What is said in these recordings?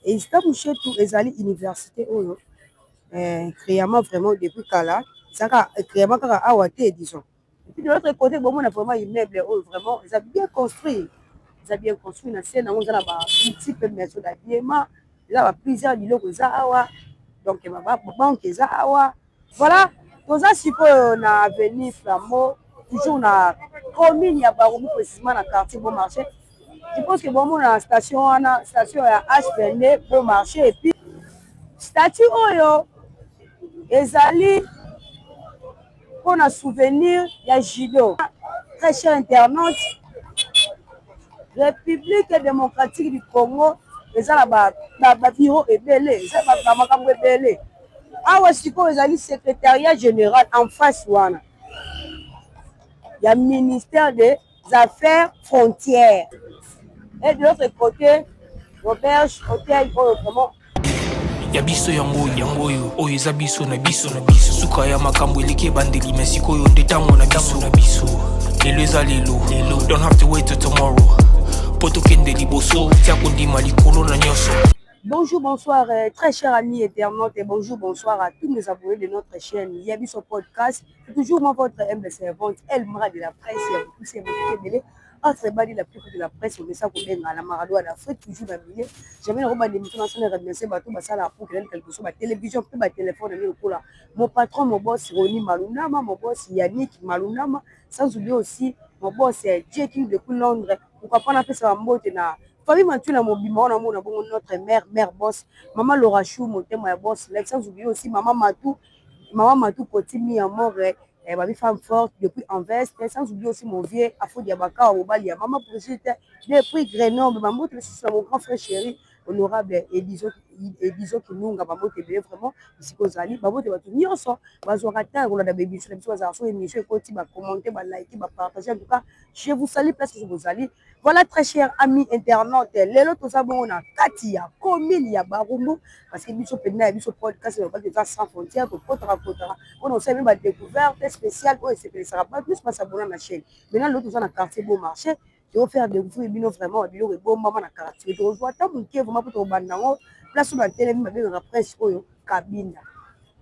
ISTA Mushetu ezali université oyo créama vraiment depuis kala, ezaka créama kaka awa te, disons. Et puis de l'autre côté, bomona vraiment immeuble oyo vraiment eza bien construit, eza bien construit. Na se nango eza na baboutique mpe maison d'habillement, eza ba plusieurs biloko eza awa. Donc babanque eza awa. Voilà, toza sikoyo na avenue Flambeau, toujours na commune ya Barumbu, précisément na quartier Beau Marché. Je pense que bomona station wana, station ya H22 Beau Marché. Et puis statue oyo ezali mpona souvenir ya judo. Très cher internaute, République démocratique du Congo eza na babureau ebele, eza bamakambo ebele. Awa sikoyo ezali secrétariat général en face wana ya ministère des Affaires frontières. Et de l'autre côté, auberge, hôtel oyo vraiment. Ya biso yango, yango oyo, oyo eza biso na biso na biso. Suka ya makambo eleki ebandeli, me sikoyo nde ntango na biso na biso. Lelo eza lelo lelo, don't have to wait till tomorrow mpo tokende liboso. Tia kondima likolo na nyonso. Bonjour, bonsoir, très chers amis internautes, et bonjour, bonsoir à tous mes abonnés de notre chaîne Yabiso Podcast. C'est toujours moi, votre humble servante, Elmara de la presse, il y a beaucoup entre badi la plus de la presse, on esa kobenga na Maradona d'Afrique, toujours na milieu. Jamais nakoba d'émission nationale, remercier bato basala pour créer quelque chose, ba télévision mpe ba téléphone na lokola mon patron, mon boss Roni Malunama, mon boss Yannick Malunama, sans oublier aussi mon boss J King depuis Londres. Pourquoi pas napesa bambote na famille Matuna mobimba wana, mona bongo notre mère, mère boss, mama Laura Chou, motema ya boss Lex, sans oublier aussi mama Matou, mama Matou Kotimi ya mort, babi femme forte depuis Anvers, sans oublier aussi mon vieux Afodi ya Bakawa, mobali ya mama Brigitte depuis Grenoble. Bambote lisusu na mon grand frère chéri, honorable Edizo Kinunga. Bambote ebele vraiment bisika ozali. Bambote bato nyonso bazwaka temps ya kolanda baémission na biso, bazalaka so émission ekoti, bacommenter, balike, bapartage. En tout cas, je vous salue place oyo bozali. Voilà, très cher ami internaute, lelo toza bongo na kati ya commune ya Barumbu, parce que biso mpenza ya biso podcast lobaki eza sans frontière. Tokotaka kotaka mpona osala bino badécouverte spéciale oyo esepelisaka bato nyonso basabona na chaîne. Maintenant, lelo toza na quartier Beau Marché, tozofaire découvrir bino vraiment biloko ebombama na quartier. Tokozwa ata moke vraiment mpo tokobanda yango place oyo batelemi, babengaka presse oyo Kabinda.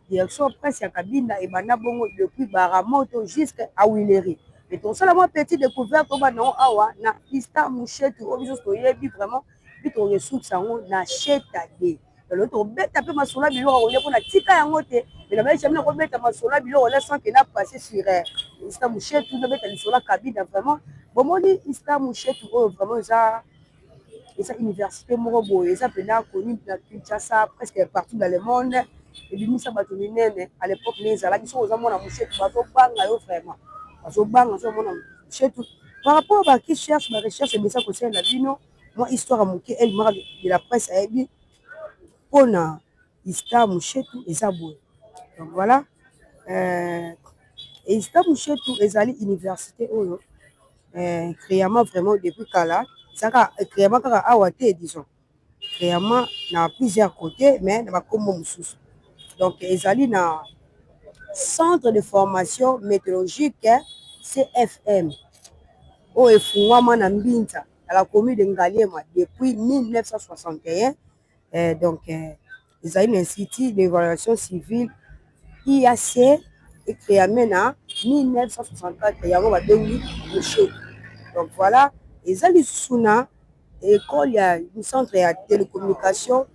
Direction presse ya Kabinda ebanda bongo depuis Baramoto jusqu'à Huilerie. Et tosala mwa petite découverte, obanda yango awa na ISTA Mushetu oyo biso toyebi vraiment, mpe tokosukisa yango na Chetade. Lelo tobeta mpe masolo ya biloko kolia mpona tika yango te, mais na bayebisa bino kobeta masolo ya biloko lia sans que na passe sur ISTA Mushetu, nabeta lisolo ya Kabinda. Vraiment, bomoni ISTA Mushetu oyo vraiment eza université moko boye, eza mpenza connu na Kinshasa, presque partout dans le monde. Ebimisa bato minene. À l'époque nde ezalaki, soki oza mwana Mushetu, bazobanga yo vraiment, bazobanga soki omona Mushetu. Par rapport baki cherche barecherche ebesa kosalela bino mwa histoire ya moke, Elmara de la presse ayebi mpona ISTA Mushetu eza boye. Donc voilà, ISTA Mushetu ezali université oyo créama vraiment depuis kala, ezaka créama kaka awa te, disons créama na plusieurs côtés, mais na bakombo mosusu. Donc ezali na centre de formation météorologique, CFM, oyo efungwama na Mbinza, na la commune de Ngaliema depuis 1961. Donc ezali na institut d'évaluation civile, IAC, ecréame na 1964, yango babengi Mushetu. Donc voilà, eza lisusu na école ya centre ya télécommunication,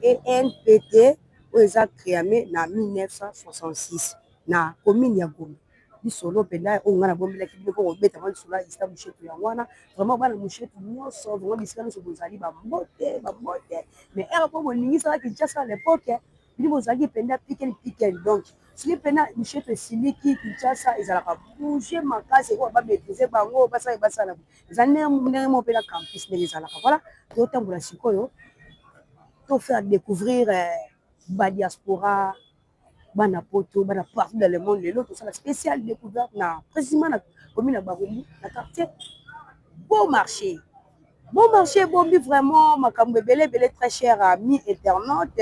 ENPT, oyo eza créame na 1966 na commune ya Gombe. Lisolo mpenza oyo ngai nabombelaki bino mpo kobeta mwa lisolo ya ISTA Mushetu yango wana. Vraiment, bana Mushetu nyonso, vraiment bisika nyonso bozali, bambote, bambote. Mais ere mpo boningisaka Kinshasa à l'époque, bino bozalaki mpenza pikeli pikeli. Donc soki mpenza Mushetu esiliki, Kinshasa ezalaka bouge makasi, ekoka bamaîtrise bango, basala basala. Eza ndenge moko mpe na campus ndenge ezalaka. Voilà, totambola sikoyo, tofaire découvrir badiaspora, bana poto, bana partout dans le monde. Lelo tosala spécial découverte na précisément na commune ya Barumbu, na quartier Beau Marché. Beau Marché ebombi vraiment makambo ebele ebele. Très cher ami internaute,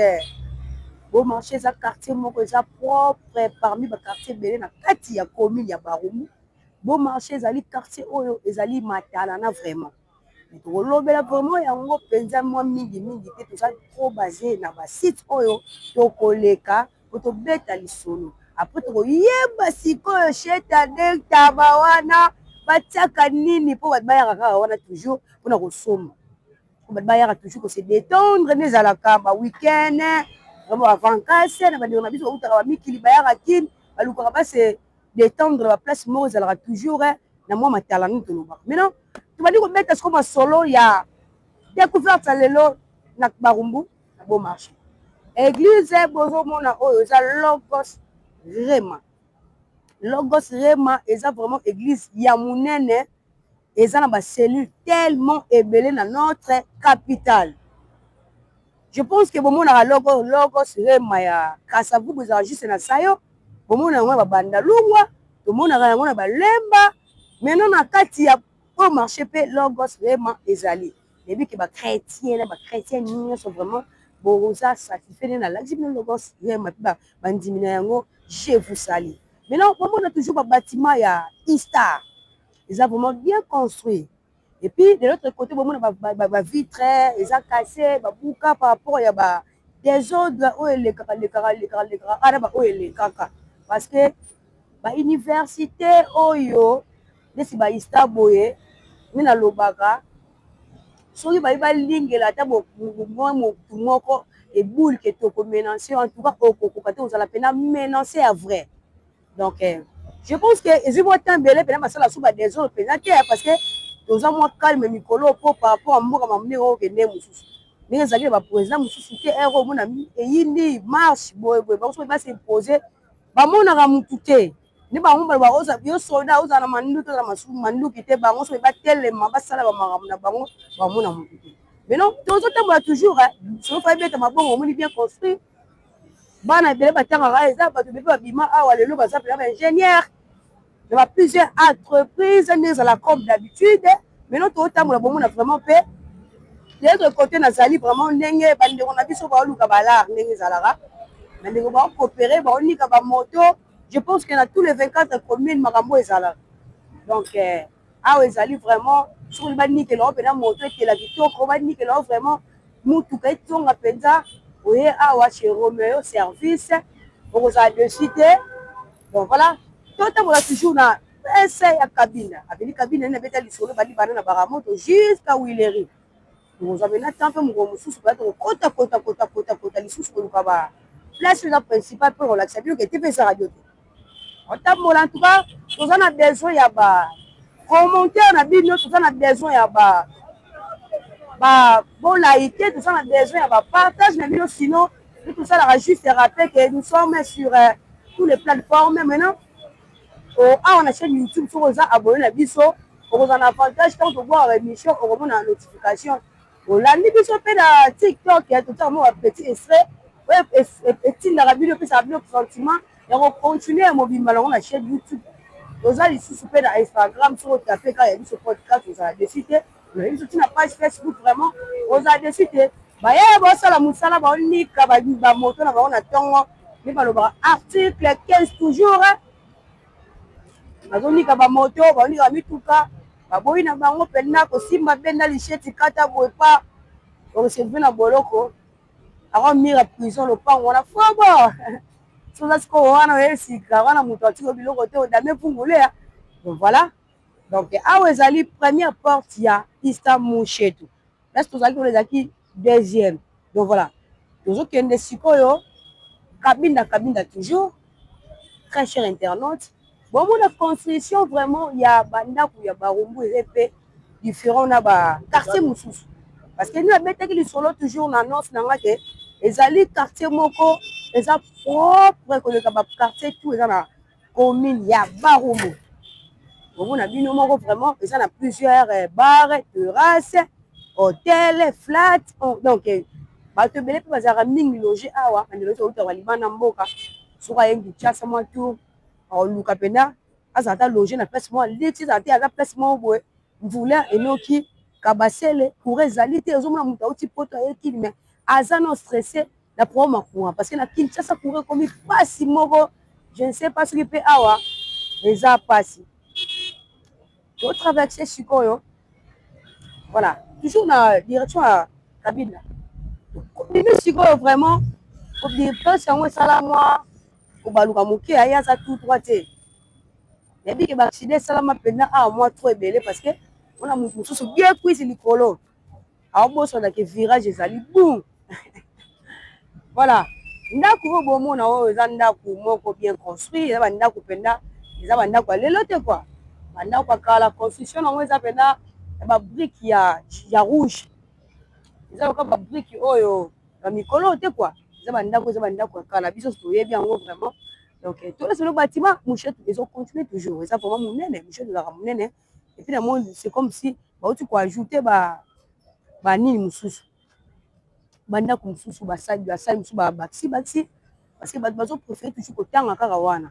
Beau Marché eza quartier moko eza propre parmi baquartier ebele na kati ya commune ya Barumbu. Beau Marché ezali quartier oyo ezali matalana vraiment. Tokolobela vraiment yango mpenza mwa mingimingi te. Toza trop basé na basite oyo tokoleka po tobeta lisolo. Après tokoyeba sikoyo chez Tade Ntaba wana batiaka nini, mpo bato bayaka kaka wana toujours mpona kosomba, po bato bayaka toujours kose détendre. Nde ezalaka ba week-end, vraiment bavacances na bandeko na biso bautaka bamikili, bayaka Kine, balukaka base détendre. Baplace moko ezalaka toujours na mwa matala nini tolobaka. Maintenant tobandi kobeta sikoyo masolo ya découverte ya lelo na Barumbu, na Beau Marché. Église bozomona oyo eza Logos Rema. Logos Rema eza vraiment église ya monene, eza na bacellule tellement ebele na notre capitale. Je pense que bomonaka Logos Rema ya Kasavubu, ezalaka juste na Sayo. Bomona yango na babanda lungwa, tomonaka yango na Balemba. Maintenant na kati ya oyo marché mpe Logos Rema ezali. Nayebi ke bachrétien na bachrétien nyonso vraiment boza satisfait nde nalakisi bino Logos Rema mpe bandimi na yango. Je vous salue. Maintenant bomona toujours babâtiment ya Istar, eza vraiment bien construit. Et puis de l'autre côté bomona bavitre eza cassé, babuka par rapport ya ba désordre oyo elekaka lekaka lekaka lekaka ana baoyo elekaka, parce que bauniversité oyo neti baISTA boye nde nalobaka, soki bayi balingela ata mwa motu moko ebulke, tokomenacer. En tout cas okokoka te kozala mpena menace ya vrai. Donc je pense que ezwi mwa temps ebele mpena basala so badésordre mpenza te, parce que toza mwa calme mikolo po par rapport ya mboka ndenge okende mosusu, ndenge ezalaki na baprésident mosusu te. Ere omona eyindi marche boyeboye, bango soki bas'impose, bamonaka mutu te. Nde bango baloba yo soda ozala na manduki, ozala manduki te. Bango soki batelema, basala bamakambo na bango, bamona mutu te. Maintenant tozotambola toujours, soki fa ebeta mabongo. Omoni bien construit, bana ebele batangaka, eza bato ebele babima awa lelo baza mpena baingénieur na ba plusieurs entreprises, ndenge ezala comme d'habitude. Maintenant tozotambola, bomona vraiment mpe de l'autre côté nazali vraiment ndenge bandeko na biso baoluka balare, ndenge ezalaka bandeko baokopere, baonika bamoto. Je pense que na tous les 24 communes makambo ezalaka. Donc awa ezali vraiment soki banikela o mpena moto etela kitoko, banikela o vraiment mutuka etonga mpenza, oye awa chez Romeo Service, okozala dessus te. Donc voilà, totambola toujours na ese ya Kabinda, avenue Kabinda. Nini abeta lisolo bandi banda na Baramoto jusqu'à Huilerie. Tokozwa mpena temps mpe mokolo mosusu baya tokokota kota kota kota kota lisusu koluka ba place eza principal mpo kolakisa bino ke te mpe eza radio te. Otambola, en tout cas toza na besoin ya ba commentaire na bino, toza na besoin ya ba bolike, toza na besoin ya bapartage na bino. Sinon nous tosalaka juste rappeler que nous sommes sur tous les plateformes. Maintenant awa na chaîne YouTube, soki oza abonné na biso, okozala na avantage. Ntango tobwaka émission, okomona notification. Olandi biso mpe na TikTok, totiaka mo bapetit extrait oyo etindaka bino, epesaka bino sentiment ya kocontinue ya mobimba nango na chaîne YouTube. Toza lisusu mpe na Instagram, soki otape kaka Ya Biso Podcast, ozala déçu te. Oyebi biso ntina page Facebook, vraiment ozala déçu te. Bayaya basala mosala, baonika bamoto na bango na ntongo, nde balobaka article 15 toujours. Bazonika bamoto, baonika bamituka, baboyi na bango mpena kosimba benda lisheti kata boye pa oreserve na boloko akomira prison lopango wana fobo. Soza sikoyo wana oye sika wana, moto atiki biloko te, odame pungulea. Donc voilà, donc awa ezali première porte ya Ista Mushetu. Place tozalaki wana ezalaki deuxième. Donc voilà, tozokende sikoyo Kabinda, Kabinda toujours. Très cher internaute, bomona construction vraiment ya bandako ya Barumbu eza mpe différent na baquartier mosusu, parce que nini abetaki lisolo toujours na annonce na nga ke ezali quartier moko eza propre koleka baquartier tout eza na commune ya Barumbu. Bomona bino moko, vraiment eza na plusieurs bar, terrasse, hôtel, flat. Donc bato ebele mpe bazalaka mingi loge awa. Bandeko nyonso outaka libanda mboka, soki ayengi Kinshasa mwa tour, akoluka mpena azala ata loge na place moko luxe, ezala te aza place moko boye mvula enoki, kabasele courant ezali te. Ozomona moto auti Poto, aye Kini, mais aza no stressé na problème ya courant, parce que na Kinshasa courant ekomi mpasi moko. Je ne sais pas soki mpe awa eza mpasi. Totraverse sikoyo. Voilà, toujours na direction ya Kabila. Bimi sikoyo vraiment place yango esala mwa kobaluka moke, aye aza tout droit te. Nayebi ke ba accident esalama mpenza awa mwa trop ebele parce que mpona moto mosusu bien kwisi likolo aobosana ke virage ezali boum. Voilà, ndako oyo bomona oyo eza ndako moko bien construit, eza bandako mpenza, eza bandako ya lelo te quoi, bandako ya kala. Construction yango eza mpenza ya babrique ya rouge, eza lokola babrique oyo ya mikolo te quoi, eza bandako, eza bandako ya kala, biso toyebi yango vraiment. Donc tolesa lo bâtiment Mushetu ezocontinue toujours, eza vraiment monene. Mushetu ezalaka monene et puis namoni c'est comme si bauti koajoute ba banini mosusu, bandako mosusu basali, basali mosusu babakisi bakisi parce que bato bazopréféré toujours kotanga kaka wana,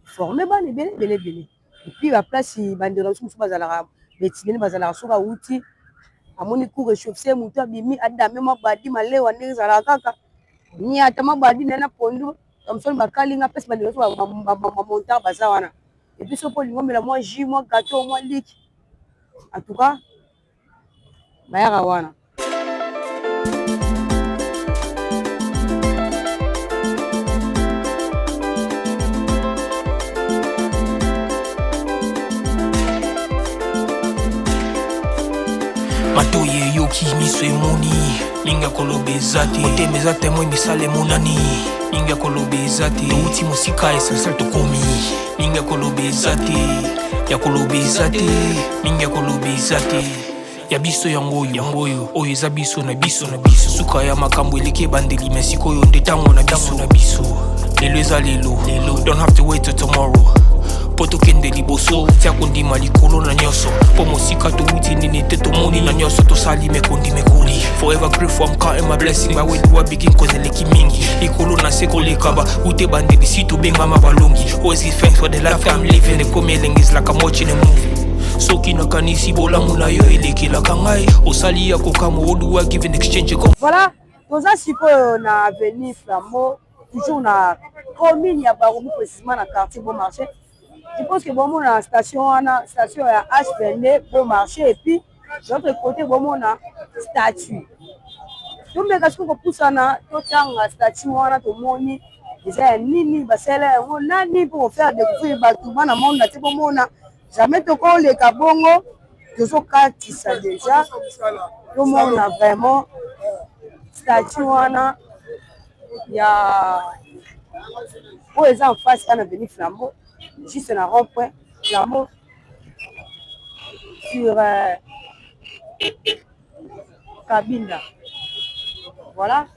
forme bana ebele ebele ebele. Et puis baplace bandeko na biso mosusu bazalaka betilene, bazalaka soki awuti amoni cour échauffé, motu abimi adame mwa badi malewa ndenge ezalaka kaka niata mwa badi naye na pondu kamsoni bakalinga mpesi bandeko biso bamontar baza wana. Et puis soki olingi omela mwa jus, mwa gâteau, mwa liki, en tout cas bayaka wana. Matoyi eyoki, miso emoni, mingi ya koloba eza te, motema eza témoin, misala emonani, mingi ya koloba eza te, touti mosika, essentiel tokomi, mingi ya koloba eza te, ya koloba eza te, mingi ya koloba eza te. Ya biso yango oyo, yango oyo, oyo eza biso na biso na biso. Suka ya makambo eleki ebandeli, me sikoyo nde ntango na biso na biso. Lelo eza lelo lelo, don't have to wait till tomorrow mpo tokende liboso. Tia kondima likolo na nyonso, mpo mosika towuti nini te, tomoni na nyonso tosali mekondi mekoli. Forever grateful, I'm counting my blessing. But where do I begin? Cause eleki mingi likolo na se koleka ba ute bandeli si tobengama balongi. Always give thanks for the life I'm living. Ekomi elengi, is like I'm watching a movie. Soki nakanisi bolamu na yo elekelaka ngai, osali ya kokamwa. What do I give in exchange? Voilà, toza sikoyo na avenue Flambeau, toujours na commune ya Barumbu, précisément na quartier Bon Marché. Je pense que bomona station wana, station ya H22 Bon Marché, et puis de l'autre côté bomona statue. Tomeka soki kopusana totanga statue wana, tomoni eza ya nini, basalela yango nani, mpo kofaire découvrir bato bana monde te. Bomona jamais tokoleka bongo, tozokatisa déjà, tomona vraiment statue wana ya oyo eza en face wana, avenue Flambeau, juste na rond point Flambeau sur Kabinda. Voilà,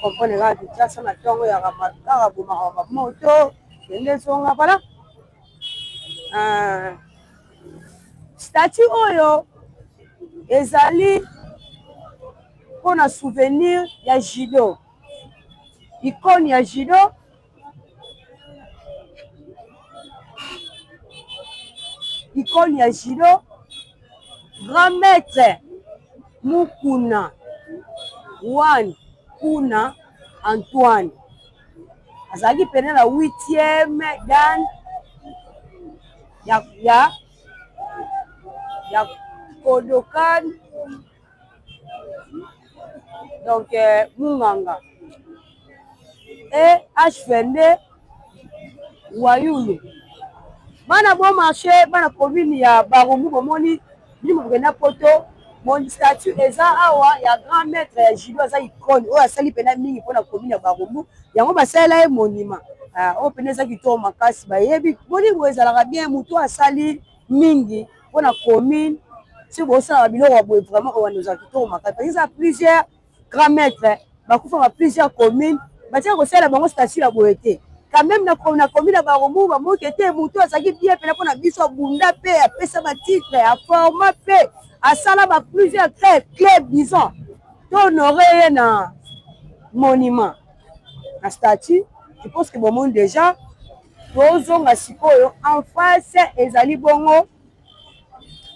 comprendre kaka Kinshasa na ntongo ya kaka bomaka bamoto kende ezonga. Voilà, statue oyo ezali mpona souvenir ya judo, icône ya judo, icône ya judo, grand maître Mukuna Wan Kuna Antoine. Azalaki pene na 8e dan ya Kodokan, donc Munganga e H22 Wayulu. Bana Bon Marché, bana commune ya Barumbu, bomoni bino bokenda poto, mon statue eza awa ya grand maître ya judo, aza icône oyo asali mpena mingi mpona commune ya Barumbu, yango basalela ye monument oyo mpena eza kitoko makasi. Bayebi boni boye ezalaka bien, motu asali mingi mpona commune, soki bosala biloko ya boye vraiment oyo wana ezala kitoko makasi, parce que eza plusieurs grand maître bakufaka plusieurs communes, batika kosalela bango statue ya boye te. Quand même na commune ya Barumbu bamoki te, motu azalaki bien mpena mpona biso, abunda mpe apesa batitre, aforma mpe asala ba plusieurs club, disons tohonore ye na monument, na statue. Je pense que bomoni déjà. Tozonga sikoyo en face, ezali bongo,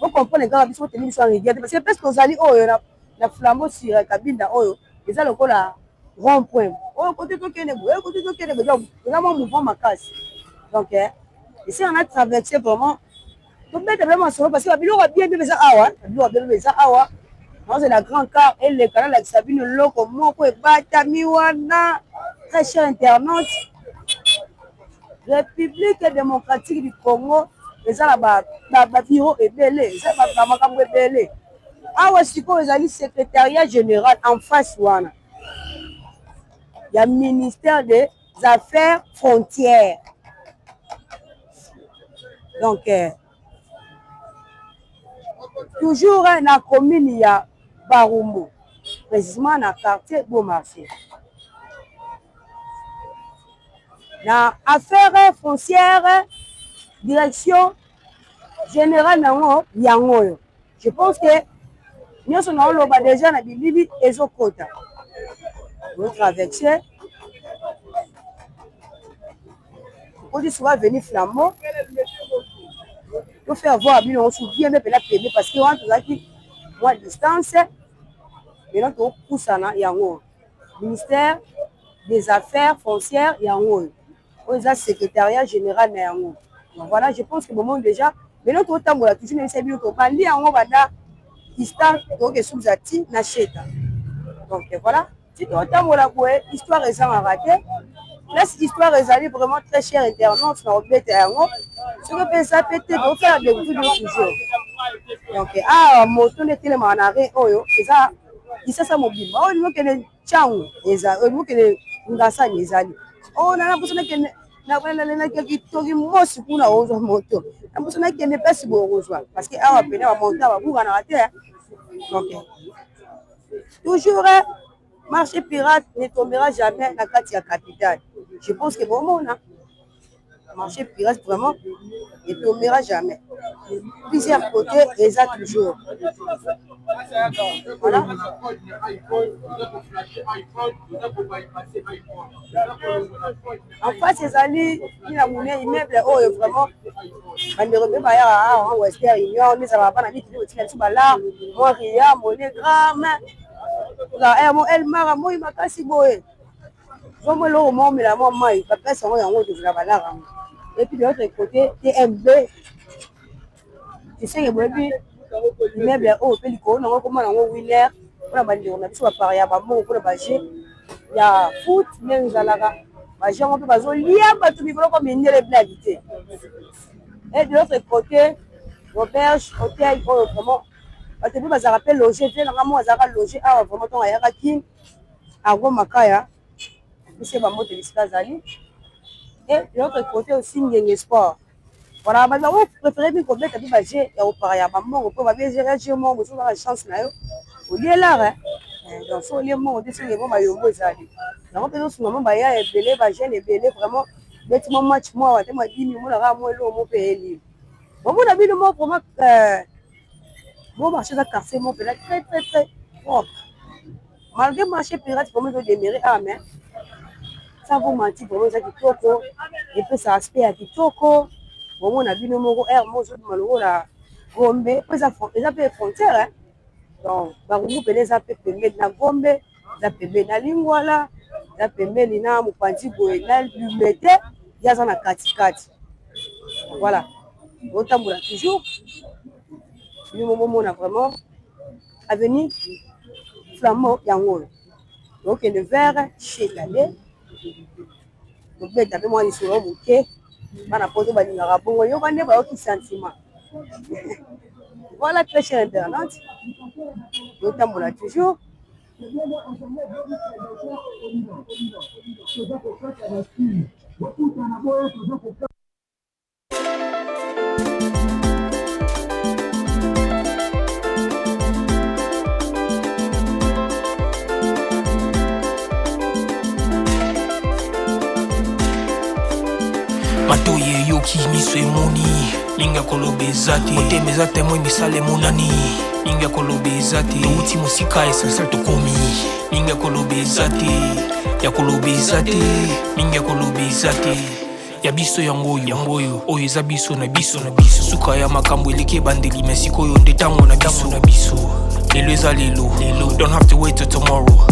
bocomprendre kaka biso teni biso en rigueur te, parce que presque tozali oyo na Flambeau sur Kabinda, oyo eza lokola rond point oyo kote tokende boye, oyo kote tokende boye, eza mwa mouvement makasi. Donc esika na traverse vraiment. Tobeta mpe masolo parce que babiloko ya bien bien eza awa, babiloko ya bien bien eza awa. Nazozela grand car eleka nalakisa bino eloko moko ebatami wana. Très cher internaute, République démocratique du Congo eza na babiro ebele, eza na makambo ebele. Awa sikoyo ezali secrétariat général en face wana ya ministère des affaires frontières. Donc toujours na commune ya Barumbu, précisément na quartier Beaumarchais. Na affaires foncières, direction générale nango yango oyo. Je pense que nyonso naoloba déjà na bilili ezokota. Otraverse okoti soki avenue Flambeau, tofaire voir bino yango su bien mpe mpena pembe parce que wana tozalaki mwa distance. Maintenant tokopusana yango ministère des affaires foncières yango oyo, oyo eza secrétariat général na yango. Donc voilà, je pense que bomoni déjà. Maintenant totambola toujours, nayebisa bino tobandi yango banda distance, tokoki esukisa ti na Sheta. Donc voilà, ti totambola boye, histoire ezangaka te. Place histoire ezali vraiment, très cher internaute, na kobeta yango soki mpe eza pe te, tokosala découvrir bino toujours. Donc awa moto nde etelemaka na arrêt oyo eza Kisasa mobimba. Oyo olingi okende Tshangu eza, olingi okende Ngasani ezali, oyo nana mposo nakende toki mosi kuna, ozwa moto na mposo nakende place boye okozwa, parce que awa pene bamonta babukanaka te. Donc toujours marché pirate ne tombera jamais na kati ya capitale. Je pense que bomona marché pirate vraiment ne tombera jamais. Plusieurs côtés eza toujours. Voilà, en face ezali ntina monene, immeuble oyo vraiment bandeko mpe bayaka awa, Western Union nde ezalaka bana mikili kotina biso balar mwa Ria, MoneyGram mo Elmara. Moi makasi boye, zomo eloko moko omela mwa mai, bapesa yango, yango tozela balar yango. Et puis de l'autre côté TMB esenge, boyebi immeuble oyo mpe likolo nango ekoma nango Winner, mpona bandeko na biso bapari ya bambongo, mpona bajeux ya foot ndenge ezalaka, bajeux yango mpe bazolia bato mikolo ko mindele, blague te. Et de l'autre côté auberge hôtel oyo vraiment bato mpe bazalaka mpe loge. Vie nanga moko azalaka loge awa vraiment ntongo ayaka Kin, Argo Makaya, apesi ye bambote bisika azali. Et de l'autre côté aussi Ngenge Sport. Voilà, bato bango préféré mingi kobeta mpe bajeux ya kopara ya bambongo, mpo babezera jeu moko boso kaka chance na yo olie lar. Donc so olie mbongo te, soki emo mayombo ezali yango mpe ezosunga mo baya ebele, bajeune ebele vraiment beti mwa match mwa awa te, mwa dimi omonaka mwa eloko mo mpe eyeli bomona bino mo vraiment. Bon Marché eza quartier moko mpena très très très propre, malgré marché pirate vraiment ezodemeurer awa, mais sans vous mentir, vraiment eza kitoko, epesa aspect ya kitoko. Bomona bino moko aire mo ozobima lokola Gombe, po eza mpe frontière. Donc Barumbu pene eza mpe pembeni na Gombe, eza pembeni na Lingwala, eza pembeni na mopanzi boye na Limete, ye aza na katikati. Voilà, otambola toujours bino momona vraiment avenue Flambeau yango oyo, okende vers Chetale, tobeta mpe mwa lisolo moke. Bana Poto balingaka bongo, yoka nde bayoki sentiment. Voilà, très cher internaute, totambola toujours. Matoyi eyoki, miso emoni, mingi ya koloba eza te. Motema eza témoin, misala emonani, mingi ya koloba eza te. Touti mosika, essentiel tokomi, mingi ya koloba eza te, ya koloba eza te, mingi ya koloba eza te. Ya biso yango oyo, yango oyo, oyo eza biso na biso na biso. Suka ya makambo eleki ebandeli, me sikoyo nde ntango na biso na biso. Lelo eza lelo lelo, don't have to wait till tomorrow.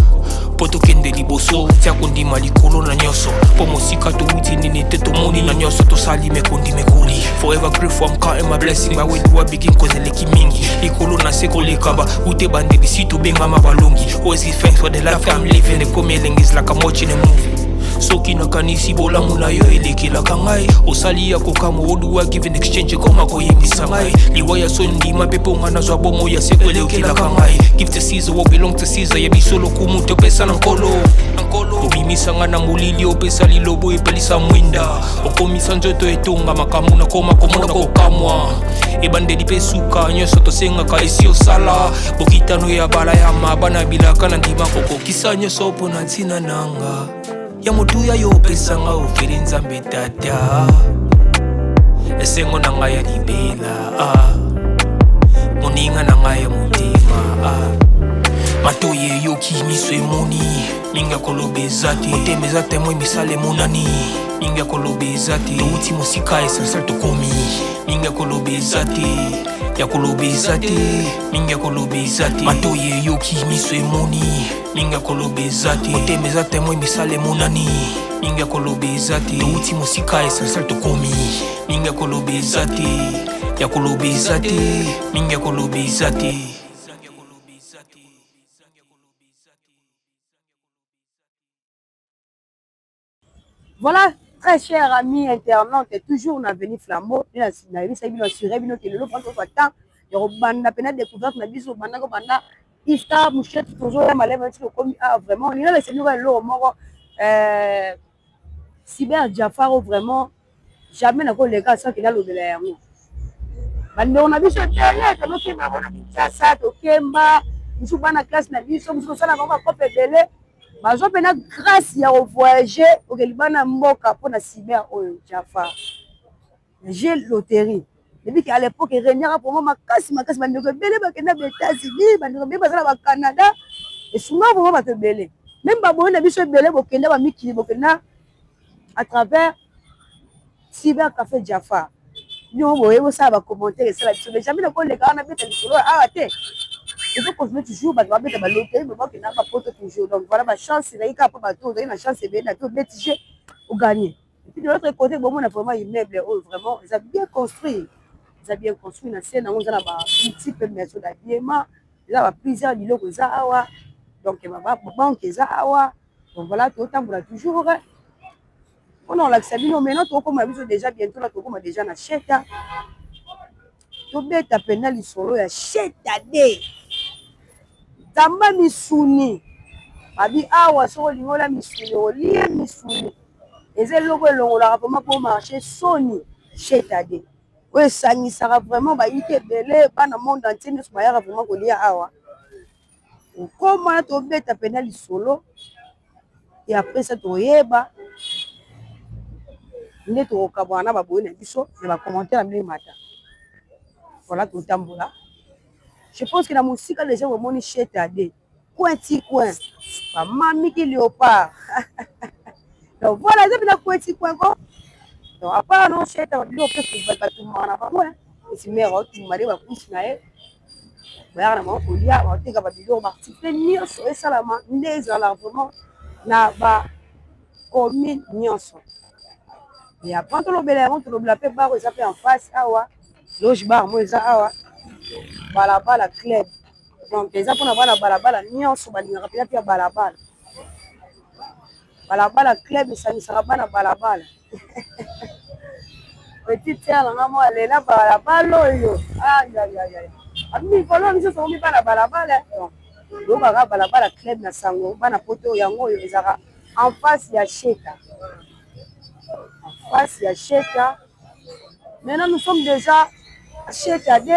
Mpo tokende liboso, tia kondima likolo na nyonso. Mpo mosika towuti nini te tomoni na nyonso tosali mekondi mekoli. Forever grateful, I'm counting my blessing. But where do I begin? Cause eleki mingi. Likolo na se koleka ba ute bandeli si tobengama balongi. Always give thanks for the life I'm living. Ekomi elengi is like I'm watching a movie. Soki nakanisi bolamu na yo elekelaka ngai, osali ya kokamwa. What do I give in exchange? Ekoma koyembisa ngai liwa ya soni, ndima mpe mpo nga nazwa bomo ya seko elekelaka ngai. Give to Caesar what belong to Caesar. Ya biso lokumu topesa na Nkolo. Obimisa nga na molili, opesa lilobo, epelisa mwinda, okomisa nzoto etonga makambo nakoma komona kokamwa. Ebandeli mpe suka, nyonso tosengaka esi osala. Bokitano ya balayama, bana bilaka na ndima kokokisa nyonso mpo na ntina nanga ya motuya yo opesanga ofeli. Nzambe Tata, esengo na ngai ya libela, ah. Moninga na ngai ya motema, ah. Matoi eyoki, miso emoni, mingi ya koloba eza te. Motema eza témoin, misala emonani, mingi ya koloba eza te. Touti mosika, essentiel tokomi, mingi ya koloba eza te, ya koloba eza te, mingi ya koloba eza te. Matoi eyoki, miso emoni, mingi ya koloba eza te. Motema eza témoin, misala emonani, mingi ya koloba eza te. Touti mosika, essentiel tokomi, mingi ya koloba eza te, ya koloba eza te, mingi ya koloba eza te. Voilà, très cher ami internaute, toujours na Avenue Flambeau, nayebisaki bino, assuré bino ke lelo franco temps ya kobanda mpena découverte na biso, banda kobanda Ista Mushete, tozoya malema ti tokomi. Ah, vraiment olinga lesa bino eloko moko, Cyber Jafar. Vraiment jamais nakoleka soki nalobela yango. Bandeko na biso ebele tozokemba bango na Kinshasa, tokemba mosusu bana classe na biso, mosusu tosala bango bakope ebele, bazwa mpena grâce ya kovoyage okeli bana mboka mpona cyber oyo Jafar jeu loterie. Depuis qu'à l'époque eregnaka vraiment makasi makasi, bandeko ebele bakenda ba États-Unis, bandeko ebele baza na Bacanada, esunga vraiment bato ebele. Même baboyi na biso ebele bokenda bamikili, bokenda à travers Cyber Café Jafar. Bino boye bosala bacommentaire, esala biso, mais jamais nakoleka wana beta lisolo awa te. Il faut continuer toujours, bato babeta baloterie, bakenda bapoto toujours. Donc voilà, bachance ezali kaka mpo bato ozali na chance ebele na te, obeti jeu, ogagner. Et puis de l'autre côté, bomona vraiment immeuble oyo, vraiment eza bien construit, eza bien construit. Na se nango eza na baboutique mpe maison d'habillement, eza ba plusieurs biloko eza awa. Donc babanke eza awa. Donc voilà, totambola toujours mpona kolakisa bino. Maintenant tokóma biso déjà bientôt là, tokóma déjà na Sheta. Tobeta mpena lisolo ya Sheta de Nzamba misuni. Babi awa soki olingi olia misuni, olie misuni, eza eloko elongolaka vraiment mpo marché soni. Sheta de oyo esangisaka vraiment bayiki ebele, bana monde entier nyonso bayaka vraiment kolia awa. Okoma tobeta mpena lisolo et après ça toyeba nde tokokabwana na baboyi na biso na bacommentaire na bino emata. Voilà, totambola. Je pense que na mosika déjà bomoni Sheta de coin ti coin, bamamiki léopard. Donc voilà, eza mpena coin ti coin ko. Donc à part no Sheta, biloko mpe batumaka na bango esi mare aotumba nde bakusi na ye, bayaka na bango kolia, baoteka babiloko, baactivité nyonso esalama nde ezalaka vraiment na bacommune nyonso. Et après tolobela yango, tolobela mpe bar eza mpe en face awa, Loge Bar mo eza awa, Balabala Club. Donc eza mpona bana balabala nyonso balingaka mpena mpe ya balabala. Balabala Club esangisaka bana balabala. Petite sœur nanga mo alela balabala oyo, mikolo biso tokomi bana balabala. Donc oyokaka Balabala Club na sango bana poto, yango oyo ezalaka en face ya Sheta, en face ya Sheta. Maintenant nous sommes déjà Sheta de,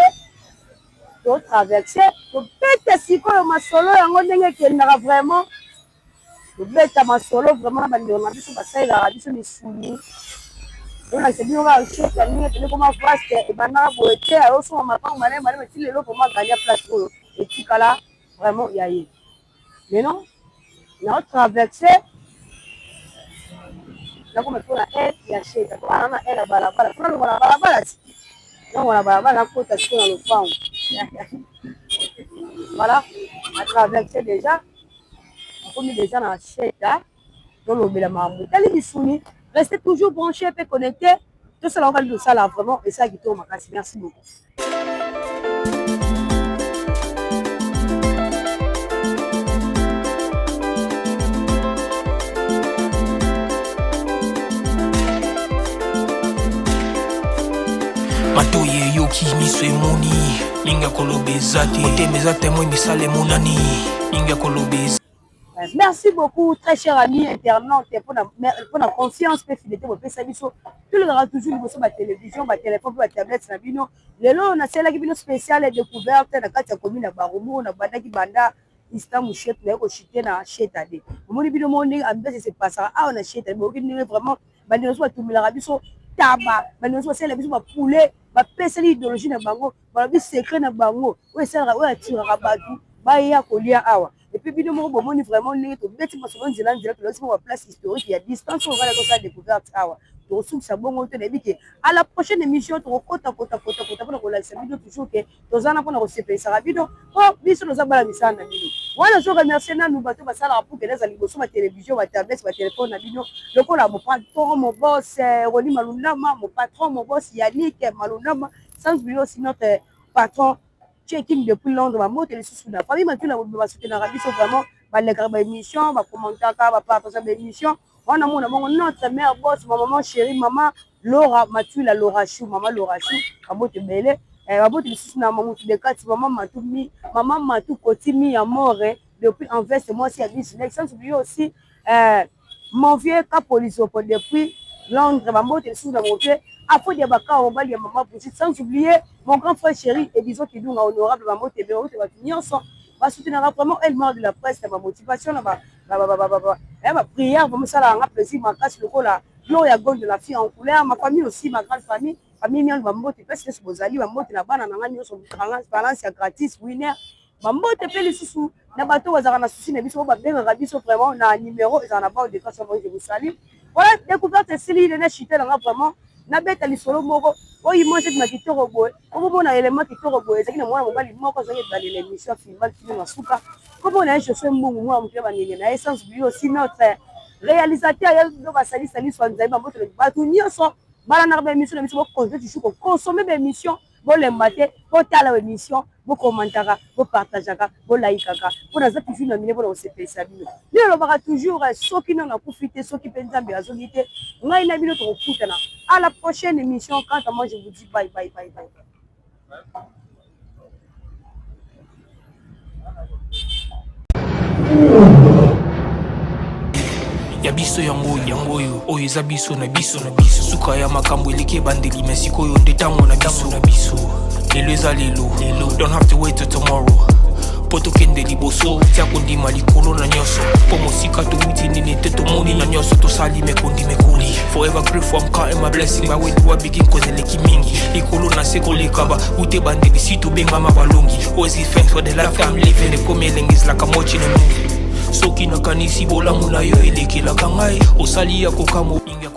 totraverse, tobeta sikoyo masolo yango ndenge ekendaka. Vraiment tobeta masolo vraiment na bandeko na biso basalelaka biso misuni. Olakisa bino kaka Sheta ndenge ekende koma vaste. Ebandaka boye te, ayosoma mapango maleme maleme ti lelo vraiment agagna place oyo etikala vraiment ya ye. Maintenant naotraverse, nakoma sikoyo na aile ya Sheta, wana na aile ya balabala. Mpona longola na balabala ti longola na balabala, nakota sikoyo na lopango. Voilà, na traverse déjà. Tokomi deja na sheta, tolobela makambo etali misuni. Restez toujours branché mpe connecté, tosala ngo kali tosala vraiment esala kitoko makasi. Merci beaucoup. Matoyi eyoki, miso emoni, mingi ya koloba eza te, motema eza témoin, misala emonani, mingi ya koloba eza. Merci beaucoup, très cher ami internaute, pour la confiance et fidélité bopesa biso. Tolekaka toujours liboso batélévision, batéléphone mpe batablette na bino. Lelo nasalelaki bino spéciale découverte na kati ya commune ya Barumbu. Nabandaki banda Istan Mushet, naye kochite na Chetade. Omoni bino moko ndenge ambiance esepasaka awa na Chetade. Boyoki ndenge vraiment bandeko nyonso batumelaka biso taba, bandeko nyonso basalela biso bapoulet, bapeseli idéologie na bango, balobi secret na bango oyo esalaka, oyo atiraka bato baya kolia awa. Et puis bino moko bomoni vraiment ndenge tobeti masolo nzela nzela, tolakisi moko baplace historique ya distance oyo ngai nakosala découverte awa. Tokosukisa bongo te, nayebi ke à la prochaine émission tokokota kota kota kota mpona kolakisa bino toujours ke toza na mpona kosepelisaka bino, mpo biso toza bala misala na bino wana. Zo remercier nanu bato basalaka pour ke naza liboso batélévision, batablette, batelefone na bino, lokola mon patron, mon boss Roni Malundama, mon patron, mon boss Yannick Malundama, sans oublier aussi notre patron Checking depuis Londres. Bambote lisusu na famille Matula, basoutenaka biso vraiment, balekaka baémission, bakommentaka, bapartage baémission wana. Mona bongo notre mère boss, ma maman chérie, mama Laura Matula, Laura Chou, mama Laura Chou, bambote ebele. Bambote lisusu na Mamutu de Kati, mama Matu, mi mama Matu Kotimi ya More depuis Anvers, mwasi ya business, sans oublier aussi mon vieux Kapolizopo depuis Londres. Bambote lisusu na mon vieux Afodi ya Bakao, mobali ya mama Brigitte, sans oublier mon grand frère chéri Edizo Kidunga honorable. Bambote ebele, bambote bato nyonso basoutenaka vraiment Elmar de la presse na bamotivation, na baprière. Vraiment esalaka nga plaisir makasi lokola Gloria Gold de la fille en couleur. Ma famille aussi, ma grande famille, famille Miandu, bambote place nyonso bozali. Bambote na bana na nga nyonso, balance ya gratis winner. Bambote mpe lisusu na bato bazalaka na souci na biso, oyo babengaka biso vraiment na numéro ezala na bande de grâce. Je vous salue. Voilà, découverte esili. Nene chite nanga vraiment nabeta lisolo moko oyo image ebima kitoko boye, okomona élément kitoko boye. Ezalaki na mwana mobali moko azalaki ebalela émission afilma kino na suka. Komona ye José Mbungu, mwana moto ya bandenge na ye, sans oublier aussi notre réalisateur ya do basalisali Swanzai. Bambote bato nyonso balandaka baémission na biso. Bocontinue toujours kokonsome baémission, bolemba te, botala émission, bokommentaka, bopartageaka, bolikaka, mpo naza toujours na mine mpona kosepelisa bino. Nde nalobaka toujours, soki nano nakufi te, soki mpe Nzambe azongi te, ngai na bino tokokutana à la prochaine émission. Quant à moi, je vous dis bye bye bye bye. Ya biso yango yango oyo, oyo eza biso na biso na biso. Suka ya makambo eleki ebandeli, me sikoyo nde ntango na biso na biso. Lelo eza lelo lelo, don't have to wait till tomorrow mpo tokende liboso. Tia kondima likolo na nyonso, mpo mosika towuti nini te, tomoni na nyonso tosali mekondi mekoli. Forever grateful, I'm counting my blessing. By where do I begin? Cause eleki mingi likolo na se koleka ba ute bandeli si tobengama balongi. Always give thanks for the life I'm living. Ekomi elengi, is like I'm watching a movie. Soki nakanisi bolamu na yo elekelaka ngai, osali ya kokamwa mingi ya.